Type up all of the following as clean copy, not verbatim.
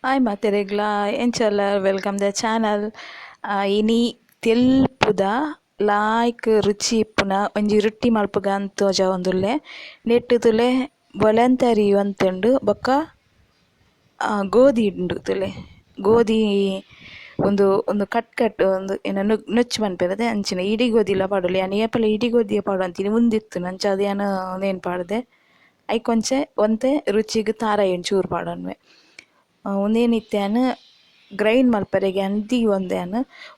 Hi ಮಾತೆರೆಗ್ಲಾ ಎಂಚಲ್ಲ welcome the channel. ಇನಿ ತೆಲ್ಪುದ ಲಾಯ್ಕ್ ರುಚಿ ಇಪ್ಪುನ ಒಂಜಿ ರೊಟ್ಟಿ ಮಲ್ಪುಗ ಅಂದ್ ತೋಜಾವೊಂದುಲ್ಲೆ. ನೆಟ್ಟ್ ತುಲೆ ಬೊಲಂತರಿ ಒಂತೆ ಉಂಡು ಬೊಕ್ಕ ಗೋಧಿ ಉಂಡು ತುಲೆ. ಗೋಧಿ ಉಂದು ಉಂದು ಕಟ್ ಕಟ್ ಉಂದು ಏನ ನುಚ್ಚು ಪನ್ಪೆರ್ ಅಂಚಿನ ಇಡಿ ಗೋಧಿಲ ಪಾಡೊಲಿ. ಯಾನ್ ಏಪಲ ಇಡಿ ಗೋಧಿಯೇ ಪಾಡೊಂದಿನಿ ಉಂದಿತ್ತುಂಡು ಅಂಚಾದ್ ಯಾನ್ ಉಂದೆನ್ ಪಾಡ್ದೆ. ಐಕ್ ಒಂಚೆ ಒಂತೆ ರುಚಿಗ್ ತಾರಾಯಿ ಒಂಚೂರು ಪಾಡೊನ್ವೆ. ಉಂದೆನ್ ಇತ್ತೆ ಯಾನ್ ಗ್ರೈಂಡ್ ಮಲ್ಪರೆಗ್ ಯಾನ್ ದೀವೊಂದೆ ಯಾನ್.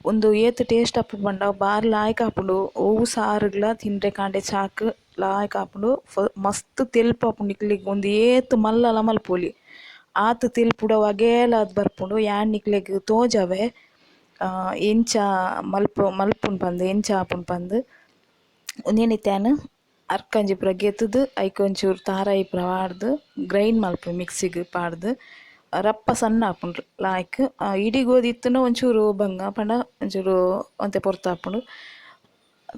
ಉಂದು ಏತ್ ಟೇಸ್ಟ್ ಆಪುಂಡು ಪಂಡ ಬಾರಿ ಲಾಯ್ಕ್ ಆಪುಂಡು. ಒವು ಸಾರುಗ್ಲ ತಿಂಡ್ರೆ ಕಾಂಡೆ ಚಾಕ್ ಲಾಯ್ಕ್ ಆಪುಂಡು. ಮಸ್ತ್ ತೆಲ್ಪು ಆಪುಂಡು ನಿಕ್ಲೆಗ್ ಉಂದು ಏತ್ ಮಲ್ಲಲ ಮಲ್ಪೊಲಿ. ಆತ್ ತೆಲ್ಪುಡು ಅವು ಅಗೇಲಾದ್ ಬರ್ಪುಂಡು. ಯಾನ್ ನಿಕ್ಲೆಗ್ ತೋಜಾವೆ ಎಂಚ ಮಲ್ಪುನು ಪಂದ್ ಎಂಚ ಆಪುಂಡು ಪಂದ್. ಉಂದೆನ್ ಇತ್ತೆ ಯಾನ್ ಅರ್ಕಂಜಿ ಪೂರ ಗೆತ್ತ್ದ್ ಐಕ್ ಒಂಚೂರು ತಾರಾಯಿ ಪೂರ ಪಾಡ್ದ್ ಗ್ರೈಂಡ್ ಮಲ್ಪುವೆ ಮಿಕ್ಸಿಗ್ ಪಾಡ್ದ್. ರಪ್ಪ ಸಣ್ಣ ಆಪುಂಡು ಲಾಯ್ಕ್. ಇಡಿ ಗೋಧಿ ಇತ್ತ್ಂಡ ಒಂಚೂರು ಬಂಗ ಪಂಡ ಒಂಚೂರು ಒಂತೆ ಪೊರ್ತು ಆಪುಂಡು.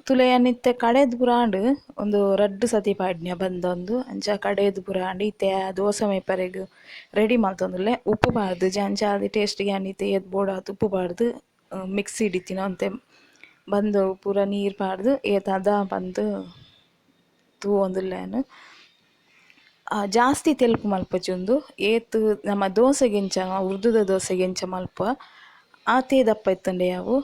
ತುಲೆ ಯಾನ್ ಇತ್ತೆ ಕಡೆದ್ ಪೂರ ಆಂಡ್. ಉಂದು ರಡ್ಡ್ ಸತಿ ಪಾಡ್ನೆ ಬಂದೊಂದು ಅಂಚ ಕಡೆದ್ ಪೂರ ಆಂಡ್. ಇತ್ತೆ ದೋಸೆ ಮೈಪರೆಗ್ ರೆಡಿ ಮಲ್ತೊಂದುಲ್ಲೆ. ಉಪ್ಪು ಪಾಡ್ದಿಜಿ ಅಂಚಾದ್ ಟೇಸ್ಟ್‌ಗ್ ಯಾನ್ ಇತ್ತೆ ಏತ್ ಬೋಡಾತ್ ಉಪ್ಪು ಪಾಡ್ದ್ ಮಿಕ್ಸಿಡ್ ಇತ್ತಿನ ಒಂತೆ ಬಂದ ಪೂರ ನೀರ್ ಪಾಡ್ದ್ ಏತ್ ಅದ ಪಂದ್ ತೂವೊಂದುಲ್ಲೆ ಯಾನ್. ಜಾಸ್ತಿ ತೆಲ್ಪು ಮಲ್ಪೊಚಿ ಉಂದು ಏತ್ ನಮ್ಮ ದೋಸೆಗ್ ಎಂಚ ಉರ್ದುದ ದೋಸೆಗ್ ಎಂಚ ಮಲ್ಪುವ ಆತೇ ದಪ್ಪ ಇತ್ತುಂಡ ಯಾವು.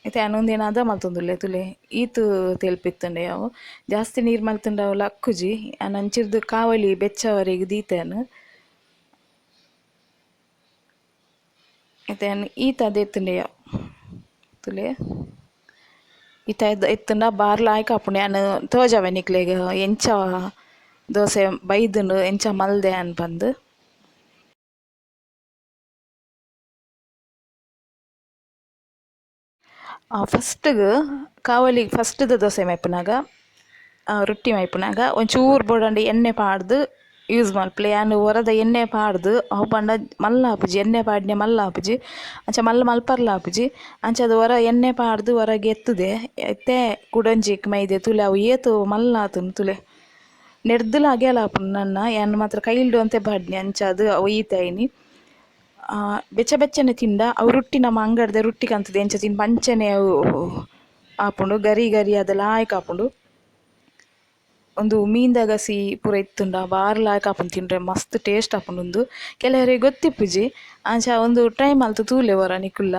ಇತ್ತೆ ಯಾನ್ ಉಂದೆನ್ ಅದ ಮಲ್ತೊಂದುಲ್ಲೆ ತೂಲೆ ಈತ್ ತೆಲ್ಪು ಇತ್ತುಂಡ ಯಾವು. ಜಾಸ್ತಿ ನೀರು ಮಲ್ತುಂಡ ಅವು ಲಕ್ಕುಜಿ. ಯಾನ್ ಅಂಚಿರ್ದ್ ಕಾವಲಿ ಬೆಚ್ಚವರೆಗ್ ದೀತೆ ಯಾನ್. ಇತ್ತೆ ಯಾನ್ ಈತ್ ಅದ ಇತ್ತುಂಡ ಯಾವು ತೂಲೆ. ಈತ ಇತ್ತುಂಡ ಬಾರಿ ಲಾಯ್ಕ್ ಆಪುಂಡು. ಯಾನ್ ತೋಜಾವೆ ನಿಕ್ಲೆಗ್ ಎಂಚ ದೋಸೆ ಬೈದುಂಡು ಎಂಚ ಮಲ್ದೆ ಯಾನ್ ಪಂದ್. ಫಸ್ಟ್‌ಗ್ ಕಾವಲಿ ಫಸ್ಟ್‌ದ ದೋಸೆ ಮೈಪುನಗ ರೊಟ್ಟಿ ಮೈಪುನಗ ಒಂಚೂರು ಬೋಡಾಂಡ ಎಣ್ಣೆ ಪಾಡ್ದ್ ಯೂಸ್ ಮಲ್ಪುಲೆ. ಯಾನ್ ಒರದ ಎಣ್ಣೆ ಪಾಡ್ದ್ ಅವು ಪಂಡ ಮಲ್ಲ ಆಪುಜಿ ಎಣ್ಣೆ ಪಾಡ್ನೆ ಮಲ್ಲ ಆಪುಜಿ. ಅಂಚ ಮಲ್ಲ ಮಲ್ಪರ್ಲ ಆಪುಜಿ. ಅಂಚಾದ್ ಒರ ಎಣ್ಣೆ ಪಾಡ್ದ್ ಒರ ಗೆತ್ತುದೆ ಇತ್ತೆ ಕುಡೊಂಜಿ ಮೈದೆ ತೂಲೆ ಅವು ಏತ್ ಮಲ್ಲ ಆತುಂಡು ತೂಲೆ. ನೆಡ್ದುಲ ಅಗೆಲ ಆಪುಂಡು ನನ್ನ ಯಾನ್ ಮಾತ್ರ ಕೈಲ್ಡ್ ಒಂತೆ ಪಾಡ್ನೆ ಅಂಚಾದ್ ಅವು ಈತೆ ಆಯಿನಿ. ಬೆಚ್ಚ ಬೆಚ್ಚನೆ ತಿಂಡ ಅವು ರೊಟ್ಟಿ ನಮ್ಮ ಅಂಗಡಿದ ರೊಟ್ಟಿ ಕಂತುದು ಎಂಚ ತಿನ್ಪ ಅಂಚನೆ ಅವು ಆಪುಂಡು. ಗರಿ ಗರಿ ಆದ್ ಲಾಯ್ಕ್ ಆಪುಂಡು. ಉಂದು ಮೀನ್ದ ಗಸಿ ಪೂರ ಇತ್ತುಂಡ ಬಾರಿ ಲಾಯ್ಕ್ ಆಪುಂಡು ತಿಂಡ್ರೆ ಮಸ್ತ್ ಟೇಸ್ಟ್ ಆಪುಂಡು ಉಂದು. ಕೆಲವೆರೆಗ್ ಗೊತ್ತಿಪ್ಪುಜಿ ಅಂಚ ಉಂದು ಟ್ರೈ ಮಲ್ತ್ ತೂಲೆ ಒರ ನಿಕುಲ್ಲ.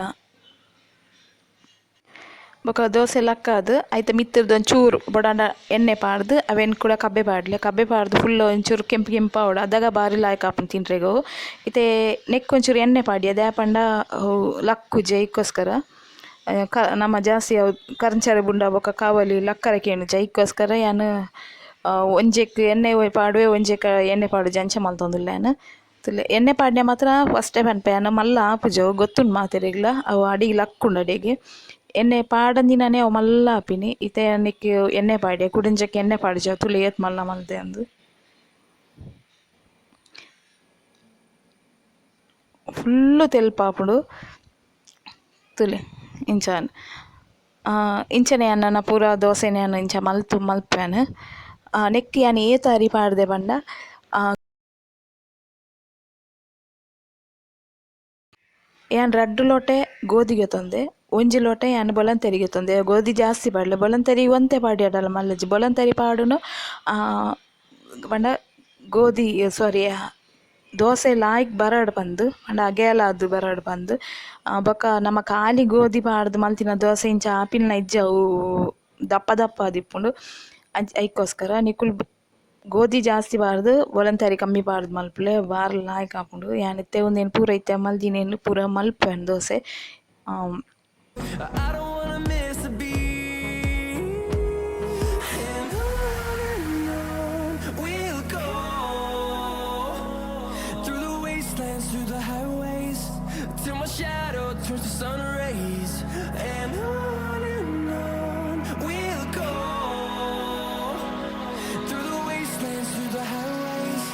ಬೊಕ ದೋಸೆ ಲಕ್ಕಾದ್ ಐತ ಮಿತ್ತುರ್ದ್ ಒಂಚೂರು ಬೋಡಾಂಡ ಎಣ್ಣೆ ಪಾಡ್ದ್ ಅವೆನ್ ಕೂಡ ಕಬ್ಬೆ ಪಾಡ್ಲೆ. ಕಬ್ಬೆ ಪಾಡ್ದ್ ಫುಲ್ ಒಂಚೂರು ಕೆಂಪು ಕೆಂಪು ಆವೊಡು ಅದಗ ಬಾರಿ ಲಾಯ್ಕ್ ಆಪುಂಡು ತಿಂಡ್ರೆಗ್ ಅವು. ಇತ್ತೆ ನೆಕ್ಕ್ ಒಂಚೂರು ಎಣ್ಣೆ ಪಾಡ್ಯ ದಾಯೆ ಪಂಡ ಅವು ಲಕ್ಕುಜಿ ಐಕೋಸ್ಕರ. ನಮ್ಮ ಜಾಸ್ತಿ ಅವು ಕರ್ಂಚರೆ ಬುಂಡ ಬೊಕ ಕಾವಲಿ ಲಕ್ಕರೆ ಕೇನುಜಿ ಐಕೋಸ್ಕರ ಯಾನ್ ಒಂಜೆಕ್ ಎಣ್ಣೆ ಪಾಡುವೆ ಒಂಜೆಕ್ ಎಣ್ಣೆ ಪಾಡುಜಿ ಅಂಚ ಮಲ್ತೊಂದುಲ್ಲೆ ಯಾನ್. ತೂಲೆ ಎಣ್ಣೆ ಪಾಡ್ನೆ ಮಾತ್ರ ಫಸ್ಟೇ ಪನ್ಪೆ ಯಾನ್ ಮಲ್ಲ ಆಪುಜಿ ಅವು ಗೊತ್ತುಂಡು ಮಾತೆರೆಗ್ಲ ಅವು ಅಡಿಗ್ ಲಕ್ಕುಂಡು ಅಡೆಗ್. ಎಣ್ಣೆ ಪಾಡಂದಿನನೆ ಅವು ಮಲ್ಲ ಆಪಿನಿ. ಇತ್ತೆ ನೆಕ್ಕ್ ಎಣ್ಣೆ ಪಾಡ್ಯೆ ಕುಡೊಂಜೆಕ್ ಎಣ್ಣೆ ಪಾಡುಜಿ ಅವು ತೂಲೆ ಏತ್ ಮಲ್ಲ ಮಲ್ದೆ ಅಂದ್. ಫುಲ್ಲು ತೆಲ್ಪು ಆಪುಂಡು ತೂಲೆ ಇಂಚ ಇಂಚನೆ ಯಾನ್ ನನ ಪೂರ ದೋಸೆನ್ ಯಾನ್ ಇಂಚ ಮಲ್ತ್ ಮಲ್ಪುವೆನ್. ನೆಕ್ಕ್ ಯಾನ್ ಏತ್ ಅರಿ ಪಾಡ್ದೆ ಪಂಡ ಯಾನ್ ರಡ್ಡ್ ಲೋಟೆ ಗೋಧಿ ಗೆತೊಂದೆ ಒಂಜಿ ಲೋಟೆ ಯಾನ್ ಬೊಲಂತರಿ ಗೆತೊಂದೆ. ಗೋಧಿ ಜಾಸ್ತಿ ಪಾಡ್ಲೆ ಬೊಲಂತರಿ ಒಂತೆ ಪಾಡ್ಯಡಲ ಮಲ್ಲಜಿ. ಬೊಲಂತರಿ ಪಾಡುನು ಪಂಡ ಗೋಧಿ ಸಾರಿ ದೋಸೆ ಲಾಯ್ಕ್ ಬರಡ್ ಪಂದ್ ಪಂಡ ಅಗೇಲಾದ್ ಬರಡ್ ಪಂದ್. ಬೊಕ ನಮ ಖಾಲಿ ಗೋಧಿ ಪಾಡ್ದ್ ಮಲ್ತಿನ ದೋಸೆ ಇಂಚ ಆಪಿನ ಇಜ್ಜಿ ಅವು ದಪ್ಪ ದಪ್ಪ ಆದಿಪ್ಪುಂಡು. ಅಂಚ ಐಕೋಸ್ಕರ ನಿಕುಲು ಗೋಧಿ ಜಾಸ್ತಿ ಪಾಡ್ದ್ ಬೊಲಂತರಿ ಕಮ್ಮಿ ಪಾಡ್ದ್ ಮಲ್ಪುಲೆ ಬಾರಿ ಲಾಯ್ಕ್ ಆಪುಂಡು. ಯಾನ್ ಇತ್ತೆ ಉಂದೆನ್ ಪೂರ ಇತ್ತೆ ಮಲ್ದಿನೆನ್ ಪೂರ ಮಲ್ಪುವೆನ್ dosa. I don't wanna miss a beat. And on we'll go through the wastelands, through the highways, till my shadow turns to sun rays. And on we'll go through the wastelands, through the highways,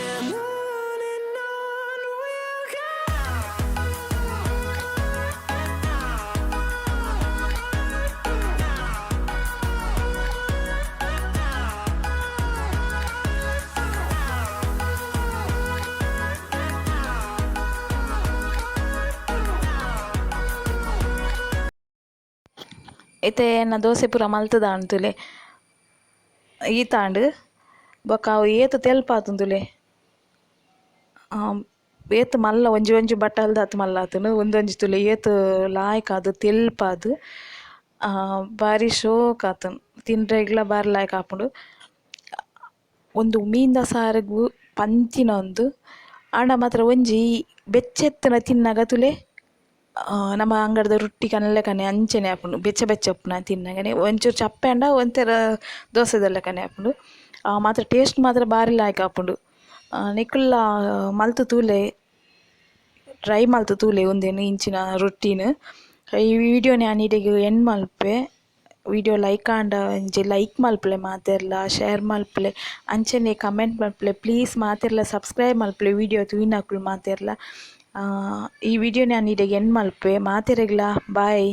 and on we'll go. ಇತ್ತೆ ಎನ್ನ ದೋಸೆ ಪೂರ ಮಲ್ತುದಾಂಡ್ ತೂಲೆ. ಈತಾಂಡ್ ಬೊಕ ಅವು ಏತ್ ತೆಲ್ಪಾತುಂಡು ತೂಲೆ. ಏತ್ ಮಲ್ಲ ಒಂಜಿ ಒಂಜಿ ಬಟ್ಟಲ್ದಾತ್ ಮಲ್ಲ ಆತುಂಡು ಉಂದೊಂಜಿ ತೂಲೆ ಏತ್ ಲಾಯ್ಕ್ ಆದ್ ತೆಲ್ಪಾದ್ ಬಾರಿ ಶೋಕ್ ಆತುಂಡು ತಿನ್ರೆಗ್ಲ ಬಾರಿ ಲಾಯ್ಕ್ ಆಪುಂಡು. ಉಂದು ಮೀನ್ದ ಸಾರುಗು ಪಂತಿನ ಉಂದು ಆಂಡ ಮಾತ್ರ ಒಂಜಿ ಬೆಚ್ಚ ಇತ್ತುಂಡ ತಿನ್ನಗ ತೂಲೆ ನಮ ಅಂಗಡಿದ ರುಟ್ಟಿ ಕನಲೆಕನೆ ಅಂಚನೆ ಆಪುಂಡು ಬೆಚ್ಚ ಬೆಚ್ಚ ಉಪ್ಪುನ ತಿನ್ನಗನೆ ಒಂಚೂರು ಚಪ್ಪೆ ಆಂಡ ಒಂತರ ದೋಸೆದ ಲೆಕನೆ ಆಪುಂಡು. ಮಾತ್ರ ಟೇಸ್ಟ್ ಮಾತ್ರ ಬಾರಿ ಲಾಯ್ಕ್ ಆಪುಂಡು. ನಿಕುಲ್ಲ ಮಲ್ತ್ ತೂಲೆ ಟ್ರೈ ಮಲ್ತ್ ತೂಲೆ ಉಂದೆನ್ ಇಂಚಿನ ರುಟ್ಟಿನ್. ಈ ವಿಡಿಯೋನ್ ಯಾನ್ ಇಡೆಗ್ ಎಂಡ್ ಮಲ್ಪುವೆ. ವಿಡಿಯೋ ಲೈಕ್ ಆಂಡ ಒಂಜಿ ಲೈಕ್ ಮಲ್ಪುಲೆ ಮಾತೆರ್ಲ ಶೇರ್ ಮಲ್ಪುಲೆ ಅಂಚನೆ ಕಮೆಂಟ್ ಮಲ್ಪುಲೆ. ಪ್ಲೀಸ್ ಮಾತೆರ್ಲ ಸಬ್ಸ್ಕ್ರೈಬ್ ಮಲ್ಪುಲೆ ವಿಡಿಯೋ ತೂಯಿನಕುಲು ಮಾತೆರ್ಲ. ಈ ವಿಡಿಯೋನ್ ಯಾನ್ ಇಡೆಗ್ ಎಂಡ್ ಮಲ್ಪುವೆ. ಮಾತೆರೆಗ್ಲ ಬಾಯ್.